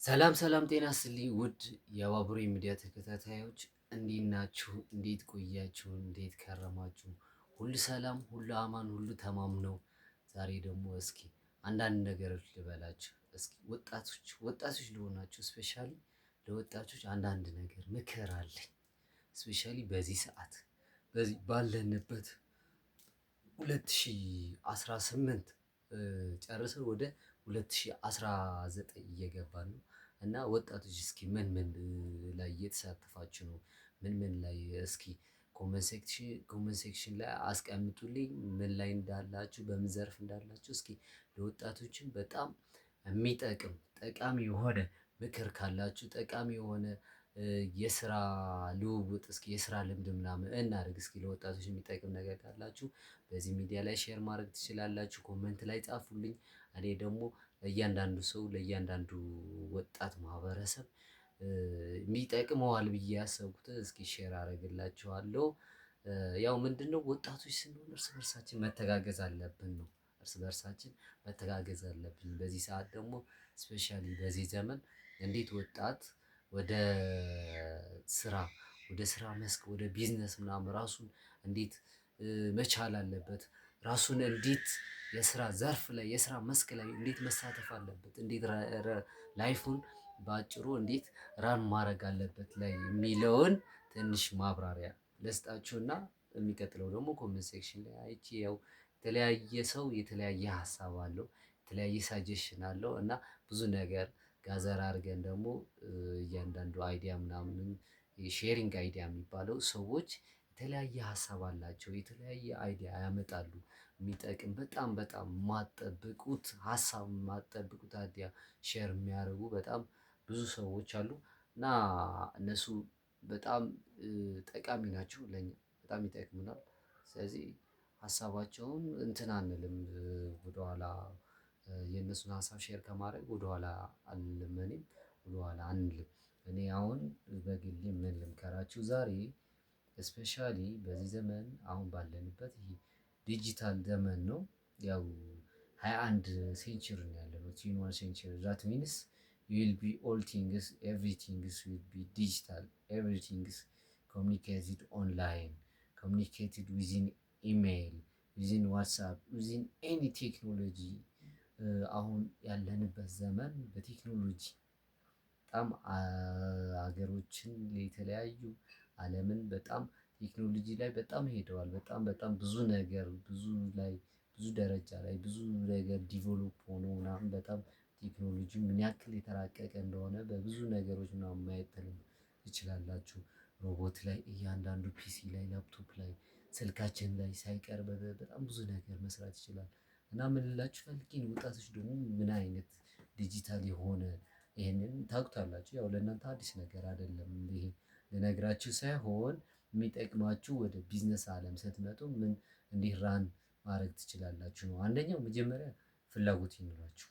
ሰላም ሰላም፣ ጤና ይስጥልኝ ውድ የባቡሬ ሚዲያ ተከታታዮች፣ እንዴት ናችሁ? እንዴት ቆያችሁ? እንዴት ከረማችሁ? ሁሉ ሰላም፣ ሁሉ አማን፣ ሁሉ ተማም ነው። ዛሬ ደግሞ እስኪ አንዳንድ ነገሮች ልበላችሁ። እስኪ ወጣቶች፣ ወጣቶች ለሆናችሁ፣ especially ለወጣቶች አንዳንድ ነገር ምክር አለኝ። Especially በዚህ ሰዓት፣ በዚህ ባለንበት 2018 ጨርሰን ወደ 2019 እየገባን ነው እና ወጣቶች እስኪ ምን ምን ላይ እየተሳተፋችሁ ነው? ምን ምን ላይ እስኪ comment section ላይ አስቀምጡልኝ፣ ምን ላይ እንዳላችሁ፣ በምን ዘርፍ እንዳላችሁ። እስኪ ለወጣቶችን በጣም የሚጠቅም፣ ጠቃሚ የሆነ ምክር ካላችሁ፣ ጠቃሚ የሆነ የስራ ልውውጥ፣ እስኪ የስራ ልምድ ምናምን እናድርግ። እስኪ ለወጣቶች የሚጠቅም ነገር ካላችሁ በዚህ ሚዲያ ላይ share ማድረግ ትችላላችሁ። Comment ላይ ጻፉልኝ። እኔ ደግሞ ለእያንዳንዱ ሰው፣ ለእያንዳንዱ ወጣት ማህበረሰብ የሚጠቅመዋል ብዬ ያሰብኩትን እስኪ share አደርግላችኋለሁ። ያው ምንድነው፣ ወጣቶች ስንሆን እርስ በርሳችን መተጋገዝ አለብን ነው። እርስ በርሳችን መተጋገዝ አለብን። በዚህ ሰዓት ደግሞ፣ especially በዚህ ዘመን እንዴት ወጣት ወደ ስራ መስክ፣ ወደ ቢዝነስ ምናምን ራሱን እንዴት መቻል አለበት፣ ራሱን እንዴት የስራ ዘርፍ ላይ፣ የስራ መስክ ላይ እንዴት መሳተፍ አለበት፣ እንዴት life ኡን በአጭሩ እንዴት run ማድረግ አለበት ላይ የሚለውን ትንሽ ማብራሪያ ልስጣችሁና የሚቀጥለው ደግሞ comment section ላይ አይቼ፣ ያው የተለያየ ሰው የተለያየ ሀሳብ አለው፣ የተለያየ suggestion አለው እና ብዙ ነገር gather አድርገን ደግሞ እያንዳንዱ idea ምናምን፣ sharing idea የሚባለው፣ ሰዎች የተለያየ ሀሳብ አላቸው፣ የተለያየ idea ያመጣሉ። የሚጠቅም፣ በጣም በጣም የማትጠብቁት ሀሳብ፣ የማትጠብቁት idea share የሚያደርጉ በጣም ብዙ ሰዎች አሉ እና እነሱ በጣም ጠቃሚ ናቸው፣ ለኛ በጣም ይጠቅሙናል። ስለዚህ ሀሳባቸውን እንትን አንልም፣ ወደኋላ የእነሱን ሀሳብ share ከማድረግ ወደኋላ አልልም፣ እኔም ወደኋላ አንልም። እኔ አሁን በግሌ ምን ልምከራችሁ? ዛሬ especially በዚህ ዘመን፣ አሁን ባለንበት ይሄ ዲጂታል ዘመን ነው። ያው 21 century ነው ያለነው፣ 21 century. That means will be all things, everythings will be digital, everythings communicated online, communicated within email, within WhatsApp, within any technology. አሁን ያለንበት ዘመን በቴክኖሎጂ በጣም ሀገሮችን፣ የተለያዩ ዓለምን በጣም ቴክኖሎጂ ላይ በጣም ሄደዋል። በጣም በጣም ብዙ ነገር፣ ብዙ ላይ፣ ብዙ ደረጃ ላይ፣ ብዙ ነገር develop ሆኖ ምናምን፣ በጣም ቴክኖሎጂ ምን ያክል የተራቀቀ እንደሆነ በብዙ ነገሮች ምናምን ማየት ትችላላችሁ። ሮቦት ላይ፣ እያንዳንዱ PC ላይ፣ ላፕቶፕ ላይ፣ ስልካችን ላይ ሳይቀር በጣም ብዙ ነገር መስራት ይችላል። እና ምን ልላችሁ ፈልጌ ነው፣ ወጣቶች ደግሞ ምን አይነት ዲጂታል የሆነ፣ ይሄንን ታውቁታላችሁ፣ ያው ለእናንተ አዲስ ነገር አይደለም። ይሄ ልነግራችሁ ሳይሆን የሚጠቅማችሁ ወደ ቢዝነስ አለም ስትመጡ ምን እንዲህ run ማድረግ ትችላላችሁ ነው። አንደኛው መጀመሪያ ፍላጎት ይኑራችሁ።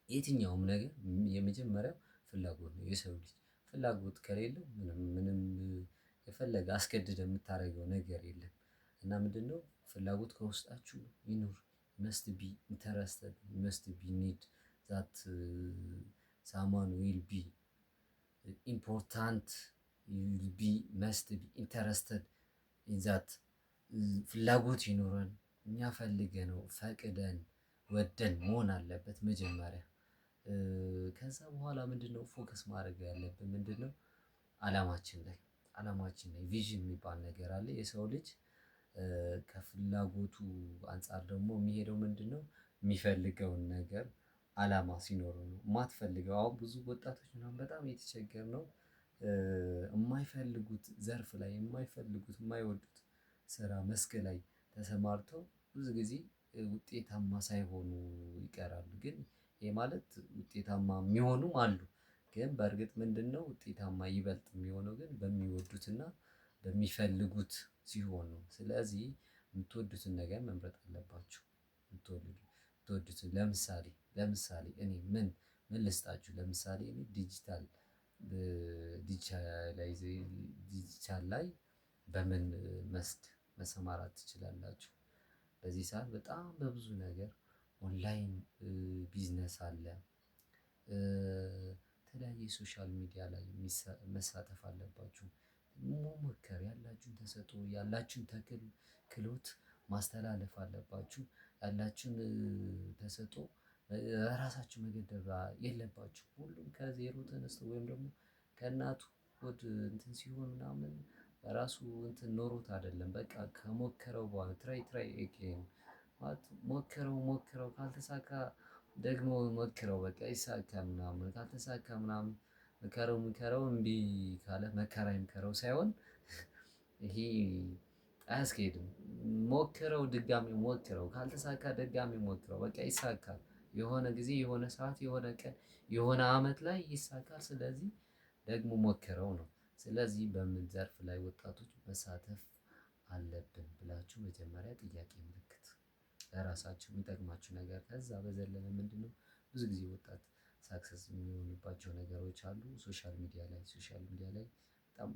የትኛውም ነገር የመጀመሪያው ፍላጎት ነው። የሰው ልጅ ፍላጎት ከሌለው ምንም ምንም የፈለገ አስገድደህ የምታደርገው ነገር የለም። እና ምንድነው፣ ፍላጎት ከውስጣችሁ ይኑር። Must be interested, must be need that someone will be important, will be must be interested in that. ፍላጎት ይኑረን። እኛ ፈልገነው፣ ፈቅደን፣ ወደን መሆን አለበት መጀመሪያ። ከዛ በኋላ ምንድነው focus ማድረግ ያለብን? ምንድነው? አላማችን ላይ፣ አላማችን ላይ vision የሚባል ነገር አለ። የሰው ልጅ ከፍላጎቱ አንፃር ደግሞ የሚሄደው ምንድነው? የሚፈልገውን ነገር አላማ ሲኖረው ነው። የማትፈልገው፣ አሁን ብዙ ወጣቶች ምናምን በጣም የተቸገርነው የማይፈልጉት ዘርፍ ላይ፣ የማይፈልጉት፣ የማይወዱት ስራ መስክ ላይ ተሰማርተው ብዙ ጊዜ ውጤታማ ሳይሆኑ ይቀራሉ። ግን ይሄ ማለት ውጤታማ የሚሆኑም አሉ። ግን በእርግጥ ምንድነው፣ ውጤታማ ይበልጥ የሚሆነው ግን በሚወዱትና በሚፈልጉት ሲሆን ነው። ስለዚህ የምትወዱትን ነገር መምረጥ አለባችሁ። የምትወዱትን፣ ለምሳሌ እኔ ምን ምን ልስጣችሁ? ለምሳሌ እኔ ዲጂታል ላይ በምን መስክ መሰማራት ትችላላችሁ? በዚህ ሰዓት በጣም በብዙ ነገር online business አለ። social media ላይ መሳተፍ አለባችሁ። መሞከር፣ ያላችሁን ተሰጥኦ፣ ያላችሁን ተክል ክህሎት ማስተላለፍ አለባችሁ። ያላችሁን ተሰጥኦ ራሳችሁ መገደብ የለባችሁ። ሁሉም ከዜሮ ተነስቶ ወይም ደግሞ ከእናቱ ሆድ እንትን ሲሆን ምናምን ራሱ እንትን ኖሮት አይደለም። በቃ ከሞከረው በኋላ try try again ማለት ሞክረው ሞክረው፣ ካልተሳካ ደግሞ ሞክረው፣ በቃ ይሳካል ምናምን። ካልተሳካ ምናምን ምከረው ምከረው፣ እምቢ ካለ መከራ ይምከረው ሳይሆን ይሄ አያስኬድም። ሞክረው፣ ድጋሚ ሞክረው፣ ካልተሳካ ድጋሚ ሞክረው፣ በቃ ይሳካል። የሆነ ጊዜ፣ የሆነ ሰዓት፣ የሆነ ቀን፣ የሆነ አመት ላይ ይሳካል። ስለዚህ ደግሞ ሞክረው ነው። ስለዚህ በምን ዘርፍ ላይ ወጣቶች መሳተፍ አለብን ብላችሁ መጀመሪያ ጥያቄ ምልክት ለራሳችሁ የሚጠቅማችሁ ነገር። ከዛ በዘለለ ምንድነው? ብዙ ጊዜ ወጣት success የሚሆንባቸው ነገሮች አሉ። social media ላይ፣ social media ላይ በጣም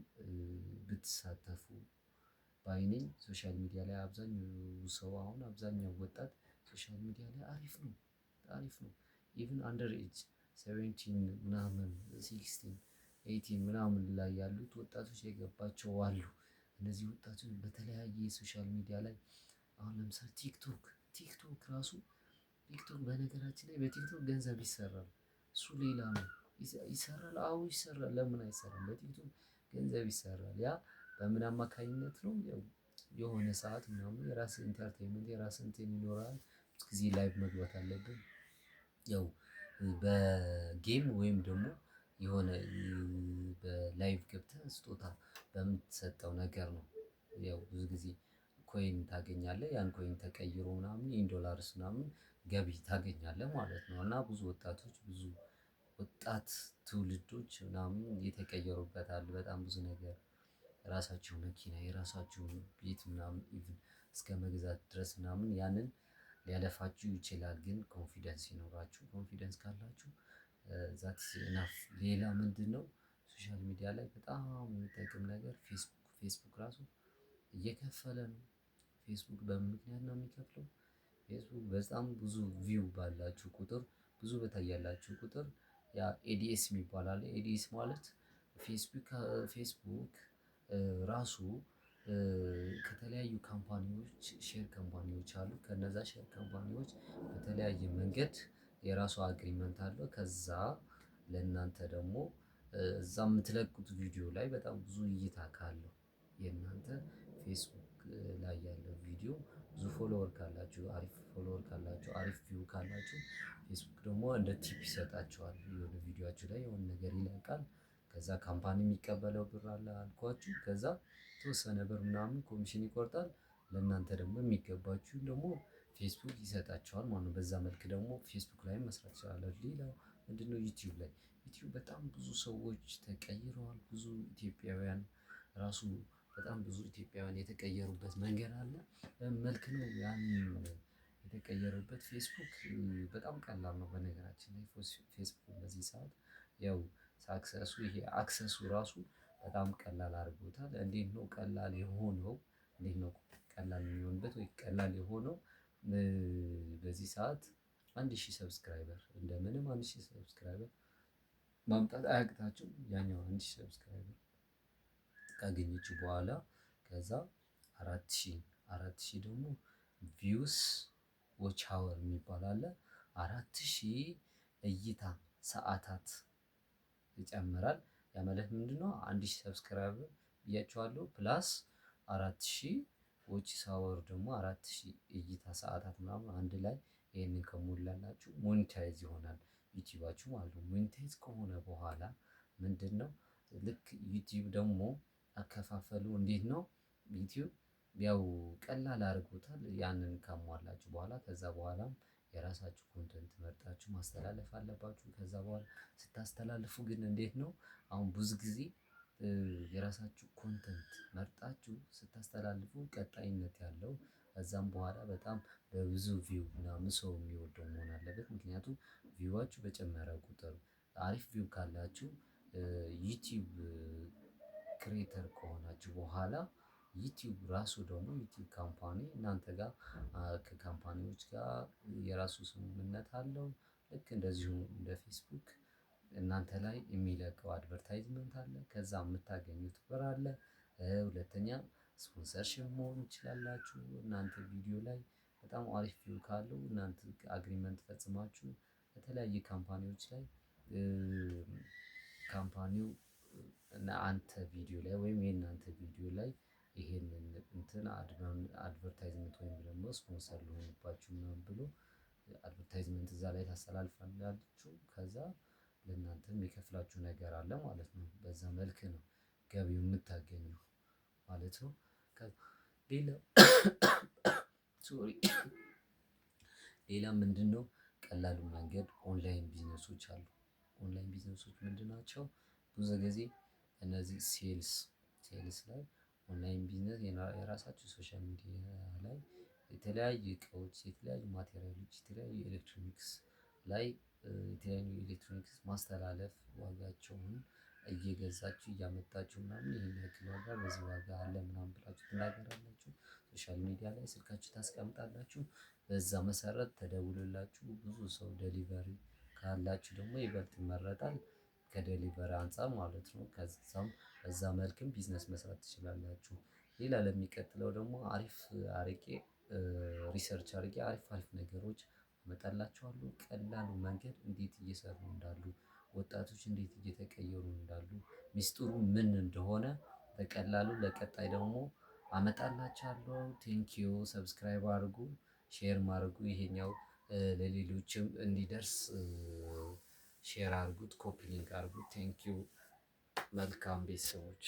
ብትሳተፉ ባይ ነኝ። Social media ላይ አብዛኛው ሰው፣ አሁን አብዛኛው ወጣት social media ላይ አሪፍ ነው፣ አሪፍ ነው። Even under age 17 ምናምን፣ 16፣ 18 ምናምን ላይ ያሉት ወጣቶች የገባቸው አሉ። እነዚህ ወጣቶች በተለያየ social media ላይ፣ አሁን ለምሳሌ ቲክቶክ፣ ቲክቶክ ራሱ፣ ቲክቶክ በነገራችን ላይ በቲክቶክ ገንዘብ ይሰራል። እሱ ሌላ ነው። ይሰራል፣ አዎ ይሰራል። ለምን አይሰራም? በቲክቶክ ገንዘብ ይሰራል። ያ በምን አማካኝነት ነው? ያው የሆነ ሰዓት ምናምን የራስህ entertainment፣ የራስህ እንትን ይኖራል። ብዙ ጊዜ live መግባት አለብን። ያው በ game ወይም ደግሞ የሆነ በ live ገብተህ ስጦታ በምትሰጠው ነገር ነው። ያው ብዙ ጊዜ coin ታገኛለህ፣ ያን coin ተቀይሮ ምናምን in dollars ምናምን ገቢ ታገኛለህ ማለት ነው። እና ብዙ ወጣቶች፣ ብዙ ወጣት ትውልዶች ምናምን የተቀየሩበት አሉ። በጣም ብዙ ነገር፣ የራሳቸው መኪና፣ የራሳቸውን ቤት ምናምን even እስከ መግዛት ድረስ ምናምን ያንን ሊያለፋችሁ ይችላል። ግን confidence ይኖራችሁ፣ confidence ካላችሁ that's enough። ሌላ ምንድነው? Social media ላይ በጣም የሚጠቅም ነገር ፌስቡክ። ፌስቡክ ራሱ እየከፈለ ነው። ፌስቡክ በምን ምክንያት ነው የሚከፍለው? ፌስቡክ በጣም ብዙ view ባላችሁ ቁጥር፣ ብዙ በታያላችሁ ቁጥር ያ ads የሚባል አለ። Ads ማለት ፌስቡክ ራሱ ከተለያዩ company ዎች፣ share company ዎች አሉ። ከነዛ share company ዎች በተለያየ መንገድ የራሱ agreement አለው። ከዛ ለእናንተ ደግሞ እዛ የምትለቁት ቪዲዮ ላይ በጣም ብዙ እይታ ካለው፣ የእናንተ ፌስቡክ ላይ ያለው ቪዲዮ ብዙ follower ካላችሁ፣ አሪፍ follower ካላችሁ፣ አሪፍ view ካላችሁ፣ ፌስቡክ ደግሞ እንደ tip ይሰጣችኋል። የሆነ ቪዲዮአችሁ ላይ የሆነ ነገር ይለቃል። ከዛ company የሚቀበለው ብር አለ አልኳችሁ። ከዛ የተወሰነ ብር ምናምን ኮሚሽን ይቆርጣል። ለእናንተ ደግሞ የሚገባችሁን ደግሞ ፌስቡክ ይሰጣችኋል ማለት ነው። በዛ መልክ ደግሞ ፌስቡክ ላይም መስራት ትችላላችሁ። ሌላው ምንድነው? ዩቲዩብ ላይ። ዩቲዩብ በጣም ብዙ ሰዎች ተቀይረዋል። ብዙ ኢትዮጵያውያን ራሱ፣ በጣም ብዙ ኢትዮጵያውያን የተቀየሩበት መንገድ አለ። መልክ ነው ያን የተቀየሩበት። ፌስቡክ በጣም ቀላል ነው። በነገራችን ላይ ፌስቡክ በዚህ ሰዓት ያው success ኡ፣ ይሄ access ኡ ራሱ በጣም ቀላል አድርጎታል። እንዴት ነው ቀላል የሆነው? እንዴት ነው ቀላል የሚሆንበት ወይ ቀላል የሆነው? በዚህ ሰዓት 1,000 subscriber፣ እንደምንም 1,000 subscriber ማምጣት አያቅታችሁም። ያኛው 1,000 subscriber ካገኘችው በኋላ ከዛ 4,000፣ 4,000 ደግሞ views watch hour የሚባል አለ። 4,000 እይታ ሰዓታት ይጨምራል። ያ ማለት ምንድነው? 1,000 subscriber ብያችኋለሁ፣ plus 4,000 watch hour ደግሞ 4,000 እይታ ሰዓታት ምናምን አንድ ላይ ይሄንን ከሞላላችሁ monetize ይሆናል ዩቲዩባችሁ ማለት ነው። Monetize ከሆነ በኋላ ምንድነው? ልክ ዩቲዩብ ደግሞ አከፋፈሉ እንዴት ነው? ዩቲዩብ ያው ቀላል አድርጎታል። ያንን ካሟላችሁ በኋላ ከዛ በኋላም የራሳችሁ content መርጣችሁ ማስተላለፍ አለባችሁ። ከዛ በኋላ ስታስተላልፉ ግን እንዴት ነው? አሁን ብዙ ጊዜ የራሳችሁ content መርጣችሁ ስታስተላልፉ ቀጣይነት ያለው፣ ከዛም በኋላ በጣም በብዙ view ምናምን ሰው የሚወደው መሆን አለበት። ምክንያቱም view ኣችሁ በጨመረ ቁጥር፣ አሪፍ view ካላችሁ፣ ዩቲዩብ creator ከሆናችሁ በኋላ ዩቲዩብ ራሱ ደግሞ ዩቲዩብ company እናንተ ጋር ከ company ዎች ጋር የራሱ ስምምነት አለው። ልክ እንደዚሁ እንደ ፌስቡክ እናንተ ላይ የሚለቀው advertisement አለ፣ ከዛ የምታገኙት ብር አለ። ሁለተኛ sponsorship መሆን ትችላላችሁ። እናንተ ቪዲዮ ላይ በጣም አሪፍ view ካለው እናንተ agreement ፈጽማችሁ በተለያየ company ዎች ላይ company ው እና አንተ ቪዲዮ ላይ ወይም የእናንተ ቪዲዮ ላይ ይሄንን እንትን advertisement ወይም ደግሞ ስፖንሰር ልሆንባችሁ ምናምን ብሎ advertisement እዛ ላይ ታስተላልፋላችሁ። ከዛ ለእናንተ የሚከፍላችሁ ነገር አለ ማለት ነው። በዛ መልክ ነው ገቢው የምታገኙ ማለት ነው። ሌላ sorry፣ ሌላ ምንድነው? ቀላሉ መንገድ online business ኦች አሉ። Online business ኦች ምንድን ናቸው? ብዙ ጊዜ እነዚህ sales ላይ online business፣ የራሳችሁ social media ላይ የተለያዩ እቃዎች፣ የተለያዩ material ኦች፣ የተለያዩ ኤሌክትሮኒክስ ላይ፣ የተለያዩ ኤሌክትሮኒክስ ማስተላለፍ፣ ዋጋቸውን እየገዛችሁ እያመጣችሁ ምናምን ይሄን ያክል ዋጋ በዚህ ዋጋ አለ ምናምን ብላችሁ ትናገራላችሁ። Social media ላይ ስልካችሁ ታስቀምጣላችሁ። በዛ መሰረት ተደውሎላችሁ ብዙ ሰው delivery ካላችሁ ደግሞ ይበልጥ ይመረጣል። ከ delivery አንፃር ማለት ነው። ከዛም በዛ መልክም ቢዝነስ መስራት ትችላላችሁ። ሌላ ለሚቀጥለው ደግሞ አሪፍ አርጌ research አድርጌ አሪፍ አሪፍ ነገሮች አመጣላችኋለሁ። ቀላሉ መንገድ እንዴት እየሰሩ እንዳሉ፣ ወጣቶች እንዴት እየተቀየሩ እንዳሉ፣ ሚስጥሩ ምን እንደሆነ በቀላሉ ለቀጣይ ደግሞ አመጣላችኋለሁ። Thank you። Subscribe አድርጉ፣ share አድርጉ። ይሄኛው ለሌሎችም እንዲደርስ share አድርጉት፣ copy link አድርጉት። Thank you። መልካም ቤተሰቦች።